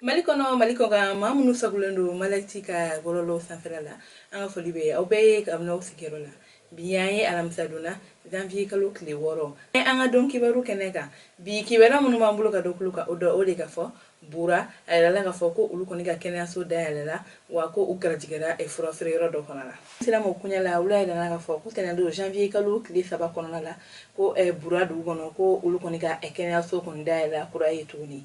Mali kɔnɔ, Mali kɔ kan, maa minnu sagolen don Malɛti ka bɔlɔlɔ sanfɛla la, an ka foli bɛ aw bɛɛ ye kabini aw sigiyɔrɔ la. Bi an ye alamisa donna, janvier kalo tile 6. An ka don kibaru kɛnɛ kan bi, kibaruya minnu b'an bolo ka dɔ kulo kan, o dɔ o de ka fɔ Bura, a yirala k'a fɔ ko olu kɔni ka kɛnɛyaso dayɛlɛla, wa ko u garijɛgɛra fura feere yɔrɔ dɔ kɔnɔ la. Sira ma kunya la, olu y'a yira k'a fɔ ko tɛnɛndon janvier kalo tile 3 kɔnɔna la, ko Bura dugu kɔnɔ, ko olu kɔni ka kɛnɛyaso kɔni dayɛlɛla kura ye tuguni.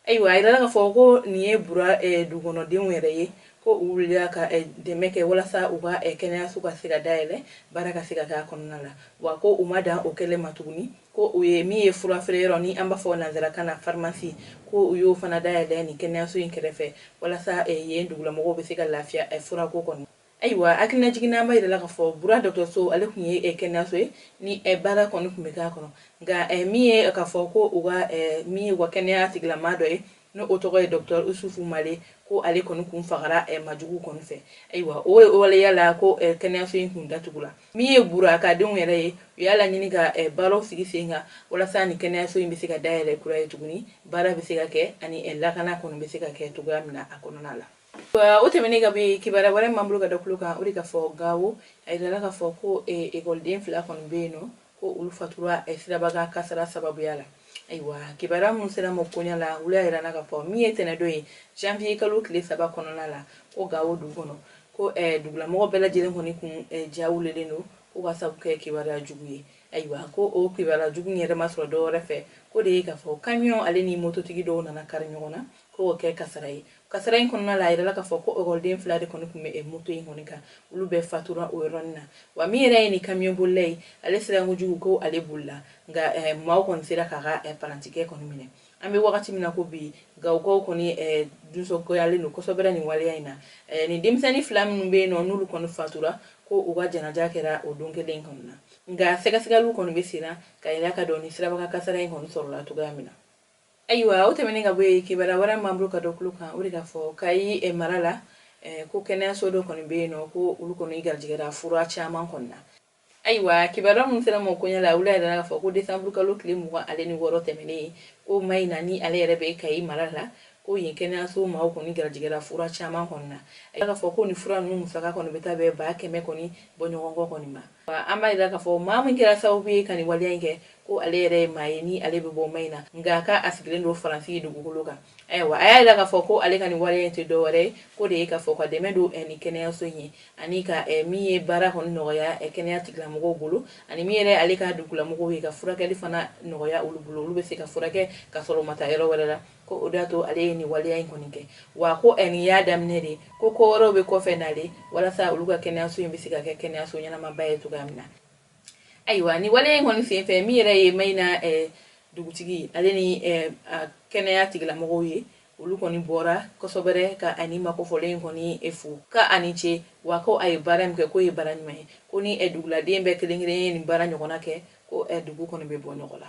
Ayiwa, a yirala k'a fɔ ko nin ye Bura dugukɔnɔdenw yɛrɛ ye, ko u wulila ka dɛmɛ kɛ walasa u ka kɛnɛyaso ka se ka dayɛlɛ, baara ka se ka k'a kɔnɔna la. Wa ko u ma dan o kɛlen ma tuguni, ko u ye min ye fura feere yɔrɔ, ni an b'a fɔ nanzarakan na pharmacie, ko u y'o fana dayɛlɛ nin kɛnɛyaso in kɛrɛfɛ, walasa yen dugulamɔgɔw bɛ se ka lafiya furako kɔnɔ. Ayiwa, hakilina jiginna, an b'a yirala k'a fɔ Bura dɔgɔtɔrɔso, ale tun ye kɛnɛyaso ye ni baara kɔni tun bɛ k'a kɔnɔ. Nka min ye k'a fɔ ko u ka min ye u ka kɛnɛya tigilamaa dɔ ye, n'o o tɔgɔ ye docteur Usufu Male, ko ale kɔni kun fagara majugu kɔni fɛ. Ayiwa, o waleya la, ko kɛnɛyaso in kun datugula. Min ye Bura ka denw yɛrɛ ye, u y'a laɲini ka baaraw sigi sen kan walasa ni kɛnɛyaso in bɛ se ka dayɛlɛ kura ye tuguni, baara bɛ se ka kɛ ani lakana kɔni bɛ se ka kɛ cogoya min na a kɔnɔna la. O tɛmɛnen ka bɔ yen, kibaruya wɛrɛ m'an bolo ka da kulo kan, o de ka fɔ Gawo, a yirala k'a fɔ ko ekɔliden 2 kɔni bɛ yen nɔ, ko olu fatura sirabakan kasara sababuya la. Ayiwa, kibaruya minnu sera ma koɲa la, olu y'a yira k'a fɔ min ye tɛnɛndon ye janvier kalo tile 3 kɔnɔna la, ko Gawo dugu kɔnɔ, ko dugulamɔgɔ bɛɛ lajɛlen kɔni kun ja wulilen don, ko ka sabu kɛ kibaruya jugu ye. Ayiwa, ko o kibaruya jugu yɛrɛ ma sɔrɔ dɔwɛrɛ fɛ, ko de ye k'a fɔ camion ale ni mototigi dɔw nana kari ɲɔgɔn na, ko o kɛ kasara ye. Kasara in kɔnɔna la, a yirala k'a fɔ ko ekɔliden 2 de kɔni tun bɛ moto in kɔni kan, olu bɛɛ fatura o yɔrɔnin na. Wa min yɛrɛ ye nin camion bolila ye, ale siran kojugu, ko ale bolila, nka maaw kɔni sera k'a ka parantikɛ kɔni minɛ. An bɛ wagati min na ko bi, Gawokaw kɔni dusɔgoyalen don kosɛbɛ nin waleya in na. Nin denmisɛnnin 2 minnu bɛ yen nɔ, n'olu kɔni fatura, ko u ka janaja kɛra o don kelen in kɔni na. Nka sɛgɛsɛgɛliw kɔni bɛ sen na ka yira ka dɔn ni sirabakan kasara in kɔni sɔrɔla cogoya min na. Ayiwa, o tɛmɛnen ka bɔ yen, kibaruya wɛrɛ m'an bolo ka dɔ kulo kan, o de k'a fɔ Kayi mara la, ko kɛnɛyaso dɔ kɔni bɛ yen nɔ, ko olu kɔni garijɛgɛra fura caman kɔni na. Ayiwa, kibaruya minnu sera ma koɲɛ la, olu y'a yira k'a fɔ ko décembre kalo tile 26 tɛmɛnen, ko Mayina ni ale yɛrɛ bɛ Kayi mara la, ko yen kɛnɛyaso maaw kɔni garijɛgɛra fura caman kɔni na. A k'a fɔ ko nin fura ninnu musaka kɔni bɛ taa bɛn 100 000 kɔni bɔ ɲɔgɔn kɔ kɔni ma. An b'a yira k'a fɔ maa min kɛra sababu ye ka nin waleya in kɛ, ko ale yɛrɛ ye maa ye ni ale bɛ bɔ Mayina, nka k'a sigilen don Faransi dugukolo kan. Ayiwa, a y'a yira k'a fɔ ko ale ka nin waleya in tɛ dɔwɛrɛ ye, ko de ye k'a fɔ ka dɛmɛ don nin kɛnɛyaso in ye, ani ka min ye baara kɔni nɔgɔya kɛnɛya tigilamɔgɔw bolo, ani min yɛrɛ ale ka dugulamɔgɔw ye, ka furakɛli fana nɔgɔya olu bolo, olu bɛ se ka furakɛ ka sɔrɔ u ma taa yɔrɔ wɛrɛ la. Ko o de y'a to ale ye nin waleya in kɔni kɛ. Wa ko nin y'a daminɛ de, ko ko wɛrɛw bɛ kɔfɛ n'ale, walasa olu ka kɛnɛyaso in bɛ se ka kɛ kɛnɛyaso ɲɛnamaba ye cogoya min na. Ayiwa, ni waleya in kɔni senfɛ, min yɛrɛ ye Mayina dugutigi ale ni kɛnɛya tigilamɔgɔw ye, olu kɔni bɔra kosɛbɛ ka ani makofɔlen in kɔni fo ka ani ce. Wa ko a ye baara min kɛ, k'o ye baara ɲuman ye, ko ni duguladen bɛɛ kelen kelen ye nin baara ɲɔgɔnna kɛ, ko dugu kɔni bɛ bɔ nɔgɔ la.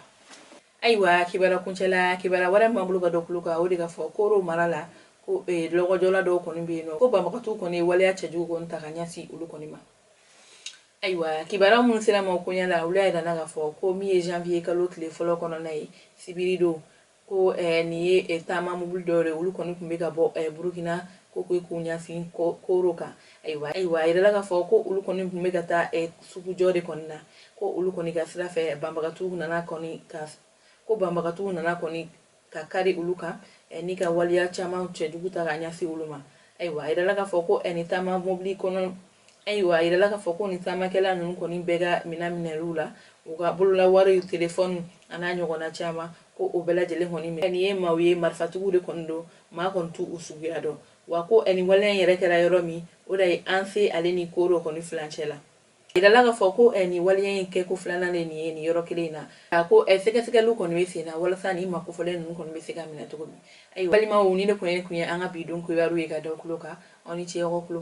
Ayiwa, kibaruya kuncɛla, kibaruya wɛrɛ min b'an bolo ka dɔ kulo kan, o de ka fɔ Koro mara la, ko lɔgɔjɔla dɔw kɔni bɛ yen nɔ, ko banbagatɔw kɔni ye waleya cɛjugu kɔni ta ka ɲɛsin olu kɔni ma. Ayiwa, kibaruya minnu sera ma koɲɛ la, olu y'a yira k'a fɔ ko min ye janvier kalo tile 1 kɔnɔna ye, sibiri don, ko nin ye taama mobili dɔw de, olu kɔni tun bɛ ka bɔ Burukina, ko k'u ɲɛsin Koro kan. Ayiwa, a yirala k'a fɔ ko olu kɔni tun bɛ ka taa sugujɔ de kɔni na, ko olu kɔni ka sira fɛ, banbagatɔw nana kɔni ka ko banbagatɔw nana kɔni ka kari olu kan ni ka waleya caman cɛjugu ta ka ɲɛsin olu ma. Ayiwa, a yirala k'a fɔ ko nin taama mobili kɔnɔ, ayiwa, a yirala k'a fɔ ko nin taamakɛla ninnu kɔni bɛɛ ka minɛn minɛliw la, u ka bolola wari, telefɔni a n'a ɲɔgɔnna caman, ko o bɛɛ lajɛlen kɔni minɛ. Nin ye maaw ye, marifatigiw de kɔni don, maa kɔni t'u suguya dɔn. Wa ko nin waleya in yɛrɛ kɛra yɔrɔ min, o de ye Anse ale ni Koro kɔni filancɛ la. A yirala k'a fɔ ko nin waleya in kɛ ko filanan de nin ye nin yɔrɔ kelen in na. A ko sɛgɛsɛgɛliw kɔni bɛ sen na walasa nin maa kofɔlen ninnu kɔni bɛ se ka minɛ cogo min. Ayiwa, balimaw, ni de kun ye an ka bi don kibaru ye ka da kulo kan. Aw ni ce aw ka kulo.